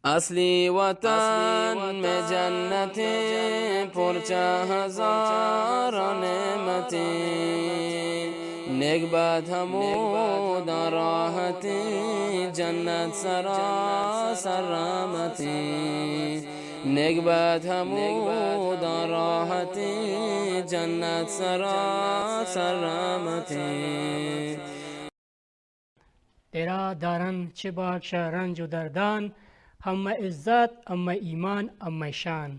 اصلی وطن مئے جنتیں، پرچہ ہزار نعمتیں، نگبت ہموداں راحتیں، جنت سراسر رحمتیں، نگبت ہموداں راحتیں، جنت سراسر رحمتیں۔ ترا دارن چہ باگ شہ رنج و دردان، ہمہ عزت، ہمہ ایمان، ہمہ شان۔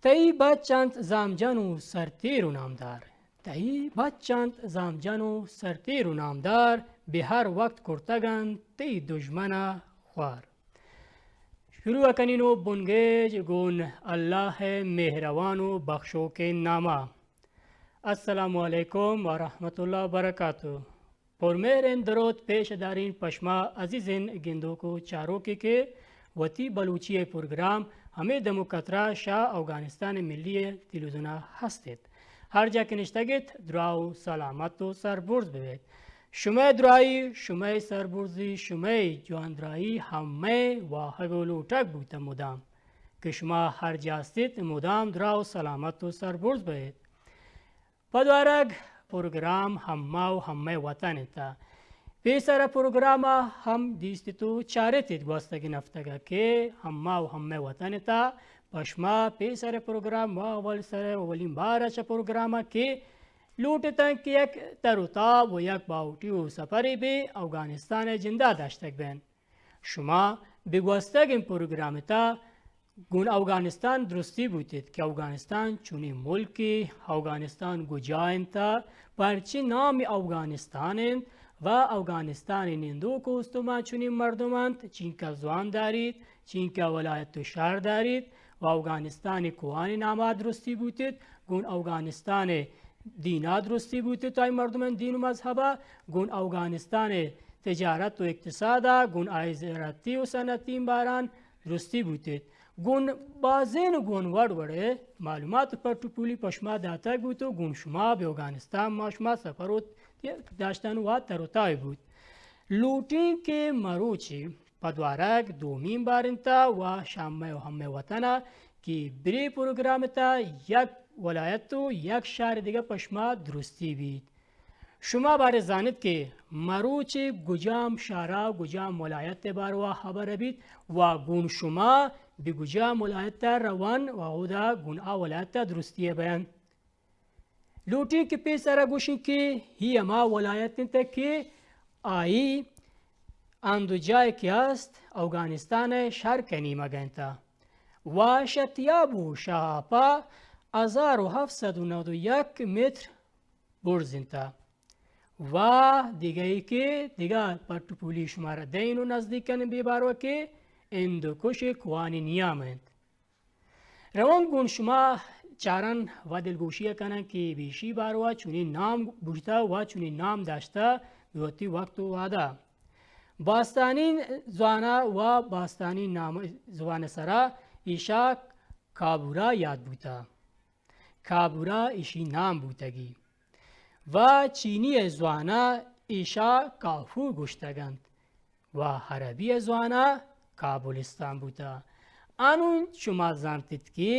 تئی بچ انت زامجن و سرتیر و نامدار۔ تئی بچ انت زامجن و سرتیر و نامدار، بہ ہر وقت کرتگ انت تئی دژمن ء خوار۔ شروع کنین و بنگیج گون اللہ ء مہروان و بخشوکیں نام ء۔ السلام علیکم و رحمت اللہ و برکاتہ۔ پرمہریں دروت پیش دارین پہ شما عزیزیں گندوک و چاروکے کہ وتی بلوچی ء پروگرام ہمے دم و کترا شہ اوگانستان ملی ء تلویزیون ء ہست ایت۔ ہر جا کہ نشتگ ایت، دراہ و سلامت و سربرز بہ بیت۔ شمئے دراہی، شمئے سربرزی، شمئے جواندراہی ہمئے واہگ و لوٹگ بوتہ مدام کہ شما ہر جا است ایت، مدام دراہ و سلامت و سربرز بہ بیت۔ پدوارگ پروگرام ہما و ہمئے وطن انت۔ پیسر ء پروگرام ء ہم دیست ات و چارت ات گوستگیں ہفتگ ء کہ ہما و ہمئے وطن انت۔ پہ شما پیسر ء پروگرام و اول سر ء اولین بار ء چہ پروگرام ء کہ لوٹ اتن کہ یک تر و تاب و یک باہوٹی و سپرے بہ اوگانستان ء جندا داشتگ بین۔ شما بہ گوستگیں پروگرام ء تہا گون اوگانستان درستی بوتیت کہ اوگانستان چونیں ملکے، اوگانستان گجا انت، پرچے نام اوگانستان انت و اوگانستان ء نندوک و استمان چونیں مردم انت، چینکہ زوان داریت، چینکہ ولایت و شہر داریت و اوگانستان ء کوہانی نام ء درستی بوتیت، گون اوگانستان ء دین ء درستی بوتیت، آئی مردمان دین و مذہب ء، گون اوگانستان ء تجارت و اقتصاد ء، گون آئی زراعتی و صنعتی باران درستی بوتیت۔ گون بازین گون وڑ وڑے معلومات و پٹ و پولی پہ شما داتگ بوت و گون شما بہ اوگانستان ما شما سفر و داشتن و تر و تاب بوت۔ لوٹیں کہ مروچی پدوارگ دومین بار انت و شہ مئے و ہمے وطن ء کہ برے پروگرام ء تہ یک ولایت و یک شہر دگہ پہ شما درستی بیت۔ شما بارے زانت کہ مروچی گجام شہر ء گجام ولایت ء باروا خبر بیت و گون شما بہ گجام ولایت ء روان و اودا گون آ ولایت ء درستی ء بیان۔ لوٹیں کہ پیسرا گوشیں کہ ہی ہما ولایت انت کہ آئی ہند و جاہے کہ ہست اوگانستان ء شرق ء نیمگ ء انت و شہ تیاب و شہ آپا ہزار و ہفت سد و نود و یک متر برز انت و دگہ ای کہ دگہ پٹ و پولی شمارا دئین و نزدیک کنیں بے باروا کہ ہندوکش ء کوہانی نیام انت۔ روان گون شما چارن و دلگوشی ء کنن کہ بہ ایشی باروا چونیں نام بوتہ و چونیں نام داشتہ بہ وتی وقت و وہدا۔ باستانی زوانا و باستانی نام زوان سرا ایشا کابورا یاد بوتہ۔ کابورا ایشی نام بوتگی و چینی ء زوانا ایشا کافور گوشتگ انت۔ و عربی ء زوانا کابلستان بوتہ۔ انون شما زانتیت کہ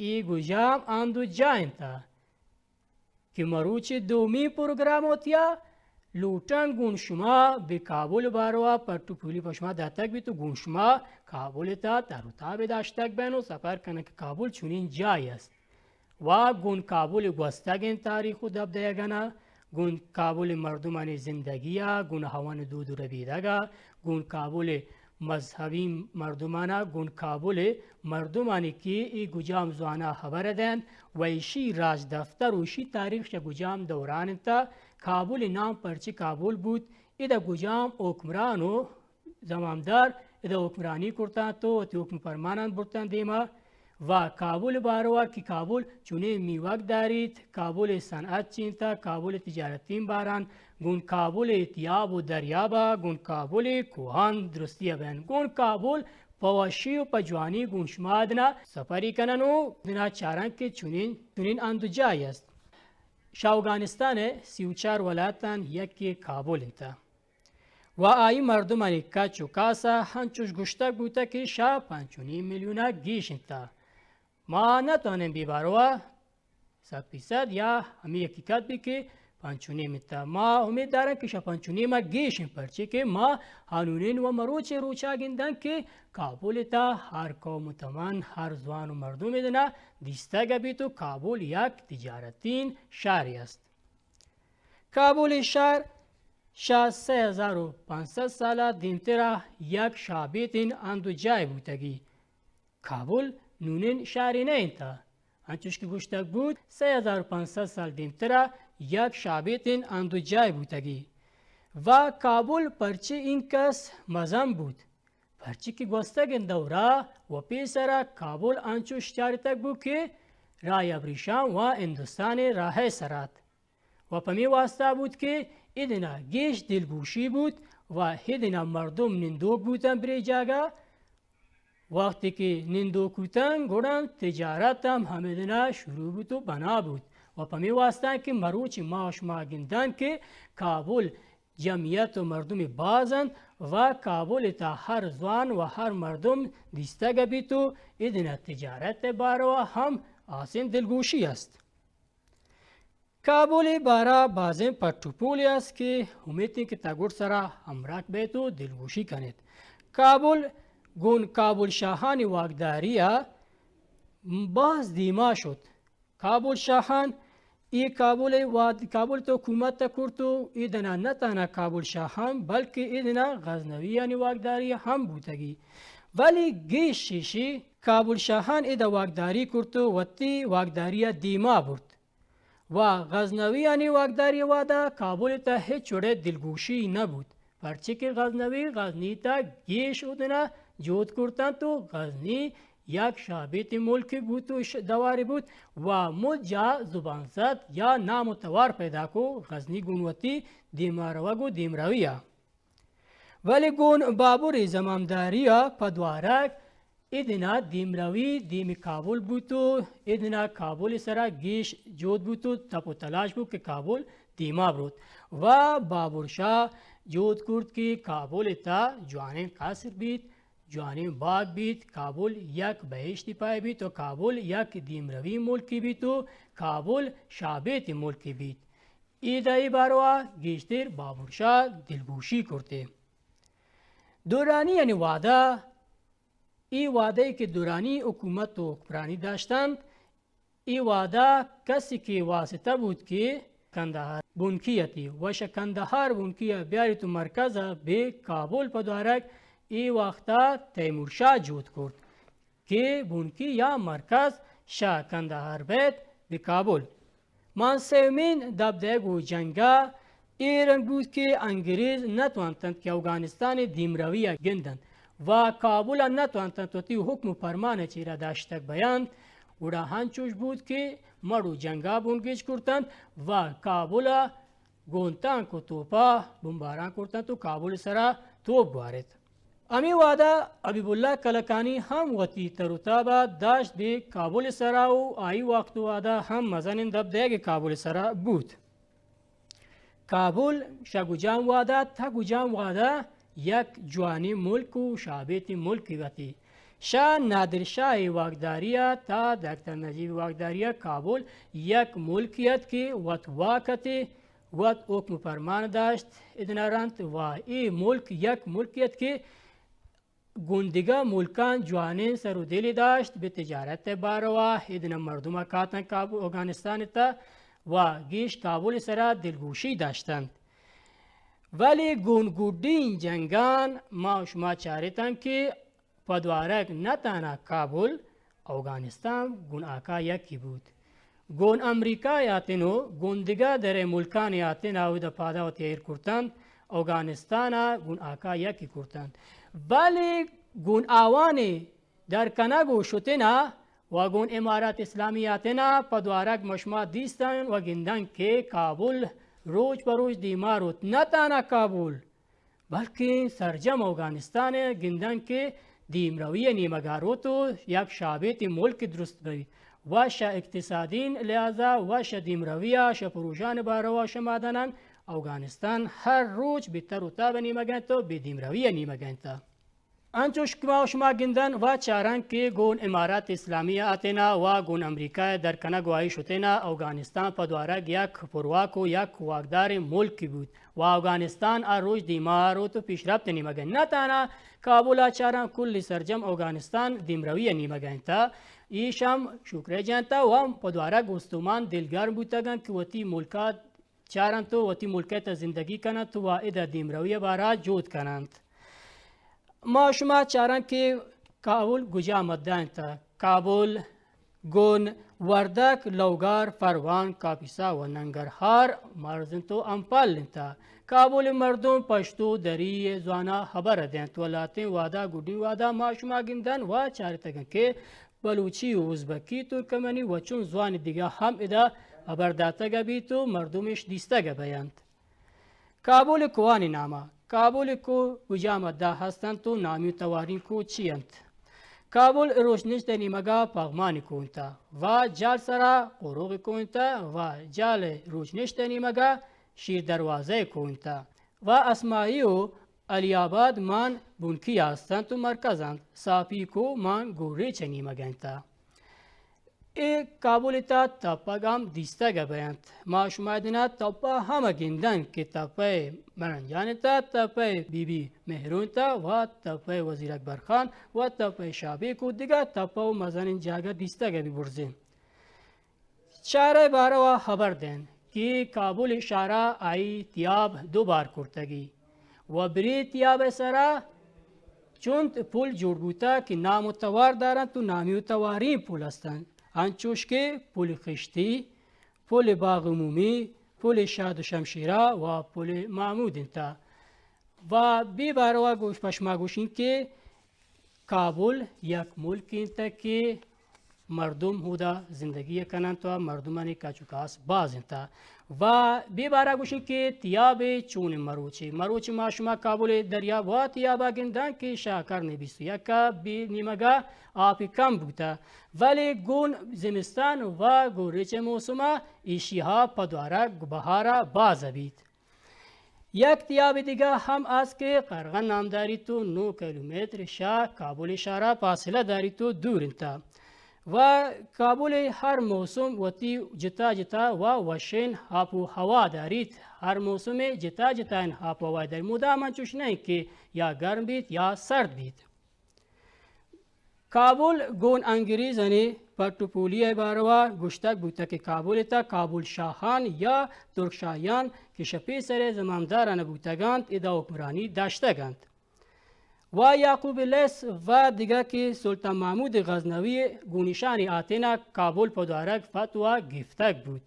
اے گجام ہند و جاہ انت کہ مروچی دومی پروگرام وتیا لوٹن گون شما بہ کابل باروا پٹ و پولی پہ شما داتگ بیت و گون شما کابل تا تر و تاب داشتگ بین و سفر کنن کہ کابل چونین جاہی است۔ و گون کابل گوستگیں تاریخ و دب دئیگانا، گون کابل مردمانی زندگیا، گون ہوان دود و ربیدگا، گون کابل مذہبی مردمانا، گون کابل مردمانی کہ ای گجام زوانا خبر دینت و ایشی راج دفتر و ایشی تاریخ چہ گجام دوران انت۔ کابل نام پرچی کابل بوت، ادا گجام حکمران و زمامدار ادا حکمرانی کرتاں تو وتی حکم پرمانان برتاں دیما و کابل باروا کہ کابل چونیں میوگ داریت، کابل صنعت چینتا، کابل تجارتین باران، گون کابل تیاب و دریابا، گون کابل کوہان درستی بین، گون کابل پہ وشی و پہ جوانی گون شما دنا سفری کنن و دنا چارن کہ چونین، چونین اند و جاہی است۔ شہ اوگانستان ء سی و چار ولایتان یکے کابل انت۔ و آئی مردمانی کچ و کاسا ہنچوش گوشتگ بوتگ کہ شہ پنچ و نیم میلیونا گیش انت۔ ما نتوانیں بے باروا صد فیصد یا ہمے حقیقت بی کہ پنچ و نیم انت۔ ما امید دارن کہ شہ پنچ و نیما گیش انت، پرچے کہ ما ہنونین و مروچی روچا گندن کہ کابل تا ہر قوم و تمن، ہر زوان و مردم ادنا دیستگ بیت و کابل یک تجارتین شہرے است۔ کابل شہر شہ سئے ہزار و پنچ سد سالا دیمترا یک شابیتین ہند و جاہے بوتگی۔ کابل نونین شہرے نہ انت۔ انچوش کہ گوشتگ بوت، سئے ہزار و پنچ سد سال دیمترا یک شابیتین ہند و جاہے بوتگی۔ و کابل پرچے اینکس مزن بوت؟ پرچے کہ گوستگیں دورا و پیسرا کابل انچوش چارتگ بوت کہ راہ ابریشم و ہندوستان راہ سرات۔ و پمی واسطہ بوت کہ ادنا گیش دلگوشی بوت و ادنا مردم نندوک بوتن برے جاگہ۔ وقتی کہ نندوک بوتن، گڑا تجارت ہم ہمدنا شروع بوت و بنا بوت۔ و پمی واسطہ کہ مروچی ما و شما گندن کہ کابل جمعیت و مردم باز انت و کابل تا ہر زوان و ہر مردم دیستگ بیت و ادنا تجارت باروا ہم آسین دلگوشی است۔ کابل بارا بازیں پٹ و پولے است کہ امیتیں کہ تا گڈ سرا ہمراہ بیت و دلگوشی کنیت۔ کابل گون کابل شاہانی واکداریا باز دیما شت۔ کابل شاہان اے کابل واد-، کابل تو حکومت کرت و ایدنا نہ تہنا کابل شاہان بلکہ ایدنا غزنویانی واکداری ہم بوتگی۔ ولی گیش شیشی کابل شاہان ایدا واکداری کرت و وتی واکداریا دیما برت۔ و غزنویانی واکداری وہدا کابل تہ ہچ وڑے دلگوشی نہ بوت، پرچے کہ غزنوی غزنی تہ گیش اودنا جہد کرتنت و غزنی یک شابیتی ملکی بوت و ش-، دواری بوت و مجا زبان زد یا نام و توار پیدا کو غزنی گون وتی دیما روگ و دیمرویا۔ ولی گون بابر زمامداریا پہ دوارگ ادنا دیمروی دیم کابل بوت و ادنا کابل سرا گیش جہد بوت و تپ و تلاش بوت کہ کابل دیما بروت و بابر شاہ جہد کرت کہ کابل تا جوانیں قصر بیت، جوانیں باگ بیت، کابل یک بہشتی پائے بیت و کابل یک دیمروی ملکی بیت و کابل شابیتی ملکی بیت۔ ایدا ای باروا گیشتر بابر شاہ دلگوشی کرتے۔ دورانی یعنی وعدہ، ای وعدہ کہ دورانی حکومت و حکمرانی داشتند، ای وعدہ کسی کہ واسطہ بود کہ کندہار بنکی اتی و شہ کندہار بنکی بیاری تو مرکز بے کابل پدوارگ، ای وقتا تیمور شاہ جوت کرد۔ کہ بنکی یا مرکز شہ کندہار بیت بہ کابل۔ مان سیومین دپ دئیگ و جنگا اے رنگ بوت کہ انگریز نتوانتنت کہ اوگانستان دیمروی ء گندنت و کابل ء نتوانتنت وتی حکم و پرمان ء چیرا داشتگ بیانت، گڑا ہنچوش بوت کہ مڑ و جنگا بنگیج کرتنت و کابل ء گون تانک و توپا بمباران کرتنت و کابل سرا توپ گوارت۔ ہمے وہدا حبیب اللہ کلکانی ہم وتی تر و تابا داشت بہ کابل سرا و آئی وقت و وہدا ہم مزنیں دپ دئیگ کابل سرا بوت۔ کابل شہ گجام وہدا تا گجام وہدا یک جوانیں ملک و شابیتیں ملکے وتی۔ شہ نادر شاہ واکداریا تا ڈاکٹر نجیب واکداریا کابل یک ملکے ات کہ وت واک اتی، وت حکم و پرمان داشت، ادنا رنت و اے ملک یک ملکے ات کہ گون دگہ ملکان جوانیں سر و دلی داشت، بہ تجارت باروا ادنا مردم کاتن کاب-، اوگانستان تا و گیش کابل سرا دلگوشی داشتند۔ ولی گون گڈین جنگان ما و شما چارتن کہ پدوارگ نہ تہنا کابل، اوگانستان گون آکا یکی بوت۔ گون امریکا یاتن و گون دگہ درے ملکان یاتن آودا پادا و تیر کرتنت، اوگانستان گون آکا یکی کرتنت۔ بلے گون آوانی در کنگ و شتنا و گون امارات اسلامی یاتنا پدوارگ مشما دیستن و گندن کہ کابل روچ بہ روچ دیما روت۔ نہ تہنا کابل، بلکیں سرجم اوگانستان ء گندن کہ دیمروی ء نیمگ ء روت و یک شابیتی ملک درست بیت و شہ اقتصادین لحاظ ء و شہ دیمروی ء شہ پروژان بارو ء شہ معدنان اوگانستان ہر روچ بہ تر و تاب نیمگ انت و بہ دیمروی نیمگ انت۔ انچوش کہ ما شما گندن و چارن کہ گون امارات اسلامی آتینا و گون امریکہ در کنگ و آئی شتینا، اوگانستان پہ دوارگ یک پرواک و یک واکدار ملکی بوت و اوگانستان ہر روچ دیما روت و پیشرفت نیمگ انت۔ نہ تانا کابل ء چاراں کل سرجم اوگانستان دیمروی ء نیمگ ء انت۔ ایش ہم شکر ء جنت ء و پہ دوارگ استمان دلگرم بوتگ انت کہ وتی ملک ء چارنت و وتی ملک ء تہ زندگی کننت و ادا دیمروی ء بارا جہد کننت۔ ما شما چاراں کہ کابل گجا مدہ انت۔ کابل گون وردک، لوگار، پروان، کاپیسا و ننگرہار مرز انت و امپل انت۔ کابل مردم پشتو، دری، زوانا ہبر دینت و لاتیں وہدا، گڈی وہدا ما شما گندن و چارتگن کہ بلوچی و ازبکی، ترکمنی و چون زوان دیگہ ہم ادا ہبر داتگ بیت و مردمش دیستگ بینت۔ کابل کوہانی نام ء۔ کابل کوہ کجام ء دہ ہست انت و نامی و تواریں کوہ چی انت؟ کابل روچنشت ء نیمگ ء پغمانی کوہ انت و جال سرا قروغ کوہ انت و جال روچنشت ء نیمگ ء شیر دروازہ کوہ انت و اسمائی و علی آباد مان بنکی ء ہست انت و مرکز انت۔ ساپی کوہ مان گوریچ ء نیمگ ء انت۔ اے کابل ء تہ تپگ ہم دیستگ بینت۔ ما شما دنا تپا ہم گندن کہ تپہ مرنجان ء تہ، تپہ بی بی مہرون ء تہ و تپہ وزیر اکبر خان و تپہ شابیک و دگہ تپہ و مزنیں جاگہ دیستگ بی برزیں۔ شہر ء باروا ہبر دین کہ کابل شہر ء آئی تیاب دو بار کرتگی و برے تیاب ء سرا چنت پل جوڑ بوتگ کہ نام و توار دارنت و نامی و تواریں پل ہستنت، انچوش کہ پل خشتی، پل باغ عمومی، پل شاد و شمشیرہ و پل محمود انت۔ و بے باروا گوش پشما گوشیں کہ کابل یک ملکے انت کہ مردم اودا زندگی کننت و مردمانی کچ و کاس باز انت۔ و بے بارا گوشیں کہ تیاب چون مروچی، مروچی ما شما کابل دریا و تیابا گندن کہ شاہ کرن بیست و یک بے نیمگا آپ کم بوتا، ولی گون زمستان و گون ریچ موسما ایشی ء پدوارگ بہارا باز بیت۔ یک تیاب دگہ ہم است کہ قرغن نام داریت و نو کیلومتر شہ کابل شہرا فاصلہ داریت و دور انت۔ و کابل ہر موسم وتی جتا جتا و وشین آپ و ہوا داریت۔ ہر موسم جتا جتا آپ و ہوا داریت۔ مدام انچوش نہ انت کہ یا گرم بیت یا سرد بیت۔ کابل گون انگریزانی پٹ و پولی ء باروا گوشتگ بوتگ کہ کابل ء تہ کابل شاہان یا ترک شاہیان کہ شہ پیسر ء زمامداران بوتگ انت، ادا حکمرانی داشتگ انت۔ و یعقوب لیث و دگہ کہ سلطان محمود غزنوی گونیشانی آتینا کابل پدوارگ فتوا گفتگ بوت۔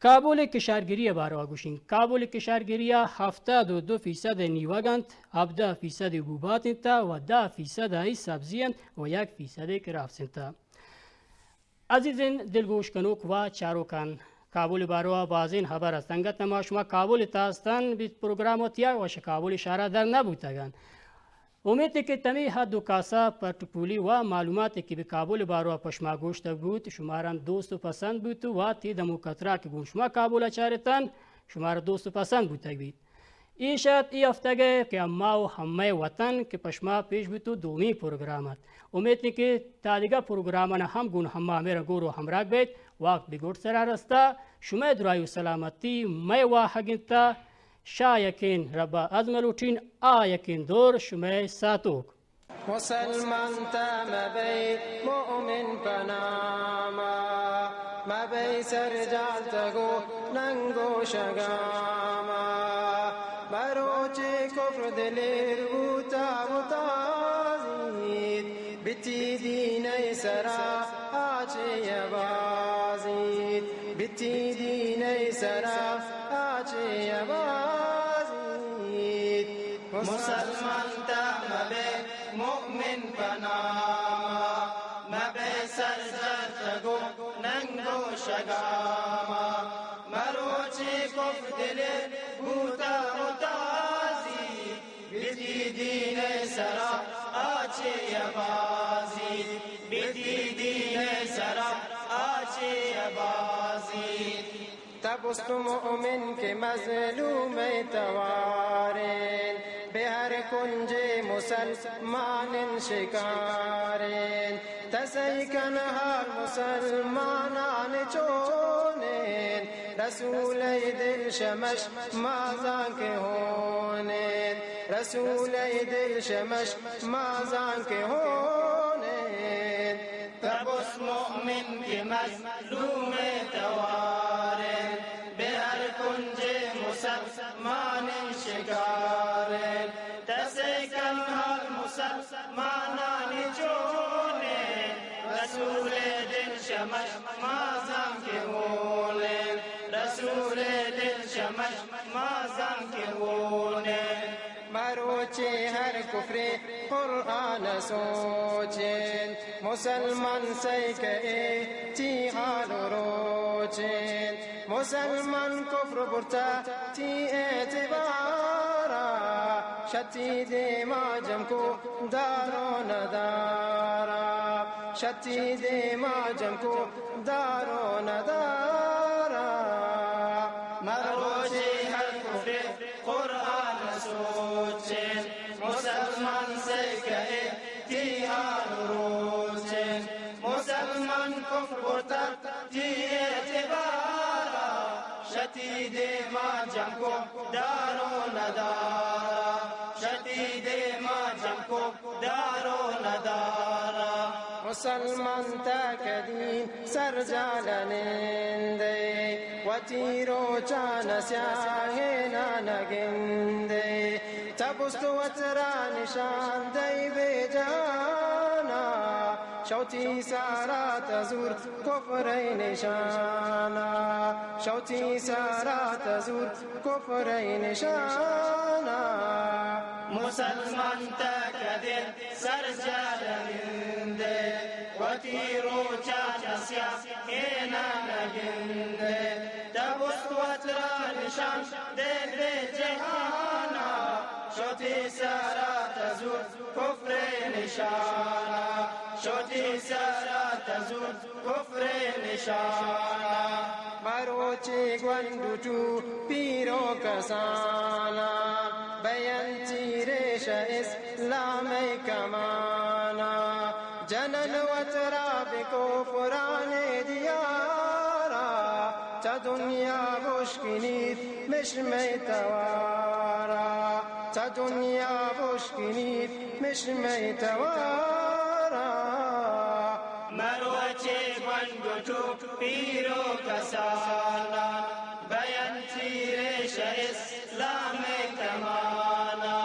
کابل کشارگری ء باروا گوشیں۔ کابل کشارگری ء ہفتاد و دو فیصد نیوگ انت، ہبدہ فیصد حبوبات انت و دہ فیصد آئی سبزی انت و یک فیصد کراپس انت۔ عزیزین دلگوش کنوک و چاروکان، کابل باروا بازین ہبر است۔ انگت ما شما کابل تاستن بیت پروگرام و تیا و شہ کابل شہرا در نبوتگن۔ امیت کہ تمی حد و کاسا پٹ پولی و معلومات کہ بہ کابل باروا پشما گوشتگ بوت، شماران دوست و پسند بوت و تی دم و کترا کہ گون شما کابل چارتن، شمارا دوست و پسند بوتگ بیت۔ ایش ات ای ہفتگے کہ اما و ہمے وطن کہ پشما پیش بوت و دومی پروگرام ات۔ امیت کہ تا دگہ پروگرامانا ہم گون ہما ہمے رنگ و رو ہمراہ بیت۔ وقت بگوٹ سرا رستا، شمے درائی و سلامتی مئے واہگ انت۔ شا یکین ربا از ملوٹین آ یکین دور شمئے ساتوک۔ مسلمان تا مبئی مومن پناما، مبئی سر جال تگو ننگو شگاما، مروچی کفر دلیر بوتا متازید، بتی دین سرا آچے بازیت، بتی دین سرا آچے بازیت۔ مسلمان تا مبے مؤمن پناما، مبے سر جرتگو ننگو شگاما، مروچی کف دل بوتا متازی۔ بتی دین سرا آچے بازی، بتی دین سرا آچے بازی۔ تب گوشت مؤمن کہ مظلوم ءِ توارین، بہ ہر کنجے مسلمان شکارین۔ تسئی کن حال مسلمانان چونین، رسول ءِ دل شمش مازان کہ ہونین، رسول ءِ دل شمش مازان کہ ہونین۔ تبس مؤمن کہ مظلوم ءِ توارین، بہ ہر کنجے مسلمان شکارین۔ تسے کن حال مسلمانانی چونین، رسول ءِ دل شمش مازان کہ ہونین، رسول ءِ دل شمش مازان کہ ہونین۔ مروچی ہر کفرے قرآن سوچین، مسلمان سئی کئے تی حال و روچین۔ مسلمان کفر برتا تی اعتبارا، شتی دیما جم کو دار و ندارا، شتی دیما جم کو دار و ندارا۔ مروچی ہر کفرے قرآن سوچین، مسلمان سئی کئے تی حال روچین۔ مسلمان کفر برتا تی اعتبارا، شتی دیما جم کو دار و ندارا، شتی دیما جم کو دار و ندارا۔ مسلمان تا کدی سرجال نندے، وتی روچان سیاہیں نان گندے۔ تبست وترا نشان دئی بے جانا، شوتی سارا تزور کفر نشانا، شوتی سارا تزور کفر نشانا۔ مسلمان تا کدی سرجال نندے، وتی روچان سیاہیں نان گندے۔ تبست وترا نشان دئی بے جہانا، شوتی سارا تزور کفر نشانا، شوتی سارا تزور کفر نشانا۔ مروچی گونڈو ٹو پیرو کسانا، بینتی ریش اسلام کمانا۔ جنن وترا بہ کفران دیارا، چہ دنیا بشکنیت مشمئے توارا، چہ دنیا بشکنیت مشمئے توارا۔ مروچی گونڈو ٹو پیرو کسانا، بینتی ریش اسلام کمانا۔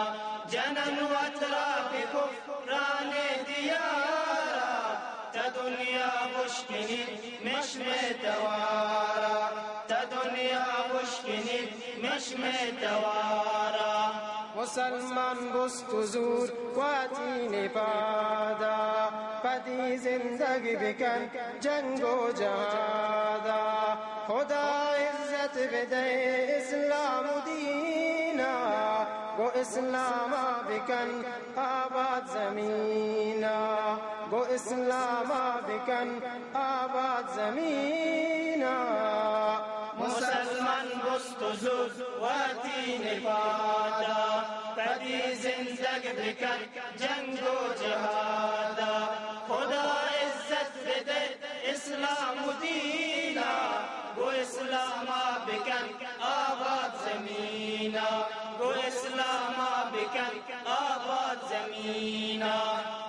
جنن وترا بہ کفران دیارا، چہ دنیا بشکنیت مشمئے توارا، چہ دنیا بشکنیت مشمئے توارا۔ مسلمان بست و زور وتی نپادا، پدی زندگ بکن جنگ و جہادا۔ خدا عزت بدئے اسلام و دینا، گو اسلاما بکن آباد زمینا، گو اسلاما بکن آباد زمینا۔ مسلمان بست و زور وتی نپادا، پدی زندگ بکن جنگ و جہادا۔ خدا عزت بدئے اسلام و دینا، گو اسلاما بکن آباد زمینا، گو اسلاما بکن آباد زمینا۔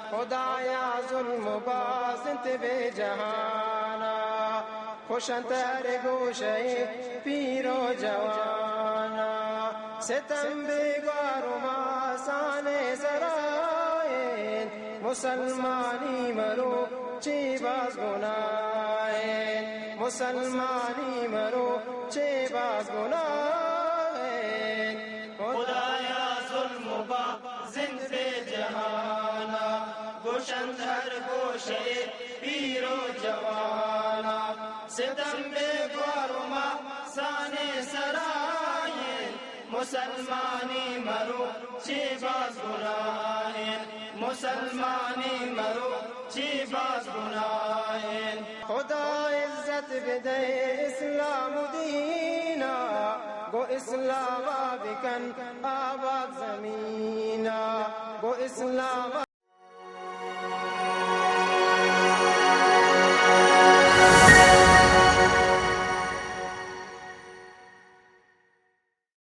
خدایا ظلم باز انت بے جہانا، خوش انت ہر گوشئے پیر و جوانا۔ ستم بے گوار و ماسان سرائین، مسلمانی مرو چی باز گناہ انت، مسلمانی مرو چی باز گناہ انت۔ خدایا ظلم و باز انت بے جہانا، گوشنت ہر گوشئے پیر و جوانا۔ ستم بے گوار و ماسان سرائین، مسلمانی مرو چی باز گناہ انت، مسلمانی مرو چی باز گناہ انت۔ خدا عزت بدئے اسلام و دین۔ گو اسلام ءَ بکن آباد زمین ءَ، گو اسلام